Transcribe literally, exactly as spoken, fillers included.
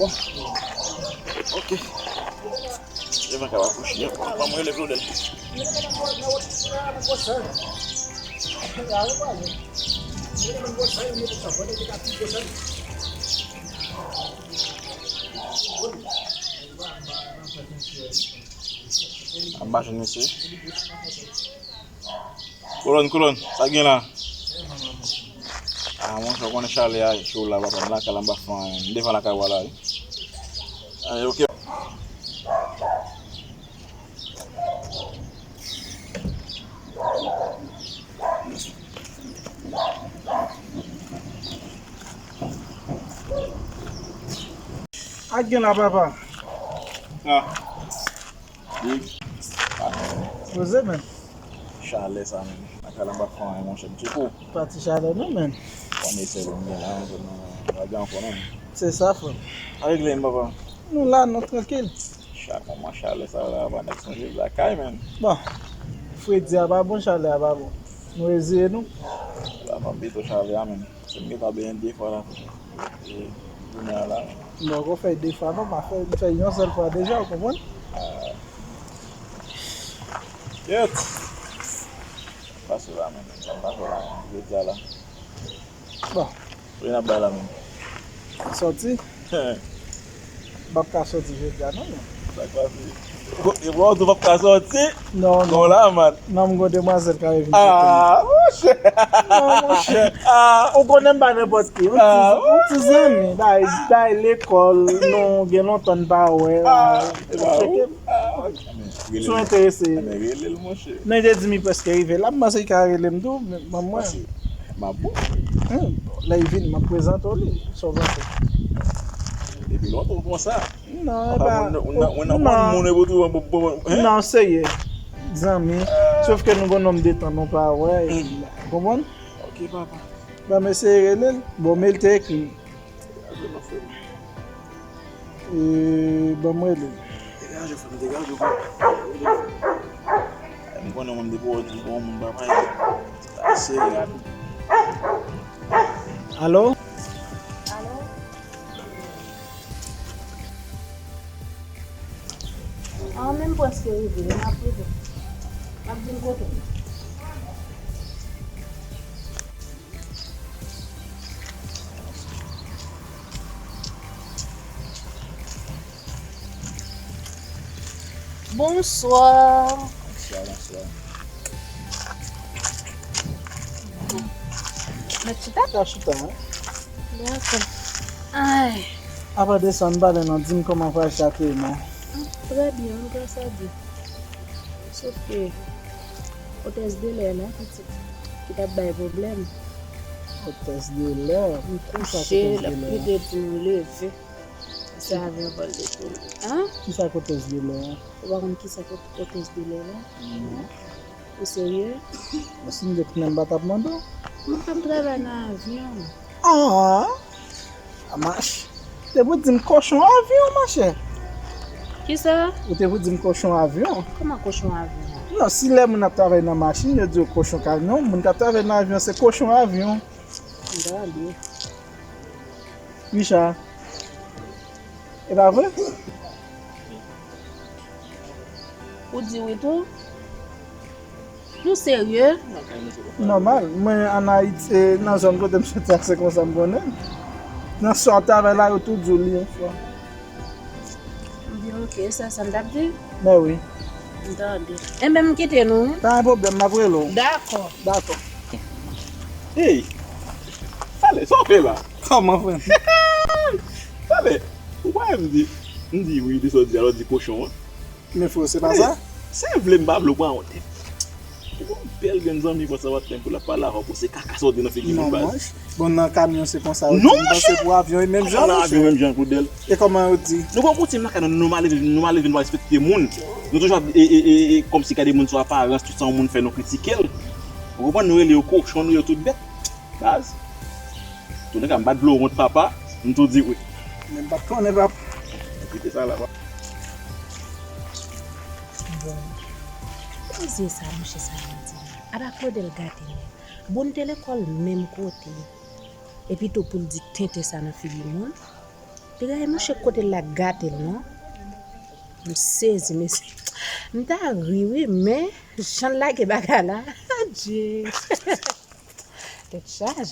Ok. Devan ka pa kouche. Ban mwen rele Claudel. An ba jwenn mesye. Kolòn, kolòn, sa gen la? Ah, monchè, w konnen chalè a cho la, papa, m lakay la, m pa fè anyen. M devan lakay w la, wi. Anyen, ok. Ak gen la, papa. Ah. Big. Poze, men. Chalè sa, men. Lakay la, m pa fè anyen, monchè, m tcheko. Pa ti chalè, non, men. Konnen sèl ou m gen la, non, non, pa gen ankò, non. Se sa, frè. A regle m, papa. Nou la, nou trankil. Chak moman chalè sa la, pa nèg sonje lakay, men. Bon, fredi a pa bon, chalè a pa bon. Nou reziye nou. La, m ap pito chalè a, men. Se m gentan benyen de fwa la. E, kounye a la. Non, ou fè de fwa, non, pa fè, fè yon sèl fwa deja, ou konprann? Ah. Yèt! Pase la, men. Sa m pase la, men. Jodi a la. Bon. Wi, n ap bay la menm. Sòti? M p ap ka sòti jodi a, non, non. Sa k pase? Bon, e bon, ou tou p ap ka sòti? Non, non. Non, la, man. Non, m gon demwazèl k ap vin chèche m. Ah, monchè! Non, monchè. Ah. Ou konnen m pa nenpòt ki. Yon ti, ah, yon ti zanmi. Bay, bay lekòl, nou gen lontan n pa wè. Ah, se pa ou? Cheke m. Ah, ok. Si w enterese. Ebyen, rele l, monchè. Non, li te di m li prèske rive la. M panse li ka rele m tou, men ban mwen. Pase, m ap bon. Hmm, lè li vini, m ap prezante w li. Sa w panse? Depi lontan w konsa. Non, e pa, ou nan, ou nan, ou nan, non. Moun, moun, moun, moun, hein? Non, serye. Zanmi. Sof ke nou gon nonm de tan nou pa wè, epi, hmm, konprann? Ok, papa. Ban m eseye rele l. Bon, men li te ekri m. E, ban m rele l. Degaje w, frè m, degaje w, frè m. M konnen w menm depi w di bon moun pa pale. Sa serye. Alo? Alo? Ah, menm prèske rive, m ap rive. M ap di m kote. Bonswa. Bonswa, bonswa. Mèt chita? Ka chita, wi. Dakò. Ay. Apa de sa, n pale non, di m kòman vwayaj la te ye non. Ah, trè byen, wi, gras a Dye. Sof ke otès de lè la, pitit, ki t ap bay pwoblèm. Otès de lè? M kouche, l ap priye pou m leve. Se avè yon bòl de poul. Hein? Kisa k otès de lè a? Ou pa konn kisa k otès de lè la? Non. Ou serye? Mwen si m te konnen m pa t ap mande w. Mwen konn travay nan avyon. Ah! A mach. Te pou di m kochon avyon, monchè. Kisa? Ou te pou di m kochon avyon. Kòman kochon avyon? Non, si lè moun ap travay nan machin, yo di yo kochon kamyon, moun k ap travay nan avyon, se kochon avyon. Gade. Richard. E pa vre? Ou di wi tou? Nou serye? Nòmal. Mwen, ann Ayiti, e, nan zòn kote m soti a, se konsa m konnen. Nan swa travay la, yo tou di w li yon fwa. M di, ok, sa, sa m t ap di? Mè wi. M tande. Enben, m kite nou, wi. Pa gen pwoblèm, m ap rele w. Dakò. Dakò. Hey! Talè, sa w fè la? Kòman, frè m? Talè, ou pa wè m di, m di wi de sa w di a, lè w di kochon an. Men frè, se pa sa. Hey, se vle m pa vle w pa wont. Ou gon bèl grenn zanmi konsa w ap tann pou l ap pale avè w, pou se kaka sa w di nan figi moun baz. Non, monchè. Bon, nan kamyon se konsa w di. Non, m panse monchè. Pou avyon e menm jan, monchè. Kòman nan avyon menm jan, Claudel? E kòman yo di? Nou gon koutim lakay nou, nou mal leve, nou mal leve, nou pa respekte moun. Nou toujou ap, e, e, e, e, kòmsi gade moun sou aparans, tout sa yon moun fè, nou kritike l. Ou konprann, nou rele yo kochon, nou rele yo tout bèt. Baz. Tounen ka m bat vle w wont papa, m tou di wi. Men m pa t konnen papa. Kite sa la, papa. Bon. Koze sa, monchè, sa m di la. Aba Claudel gate nèg. Bon, n te lekòl menm kote. Epi tou pou l di tenten sa nan figi moun. Gade monchè kote l la gate l non. M sezi mesye. M ta ri wi, men jan l lage bagay la. Adye. Tèt chaje.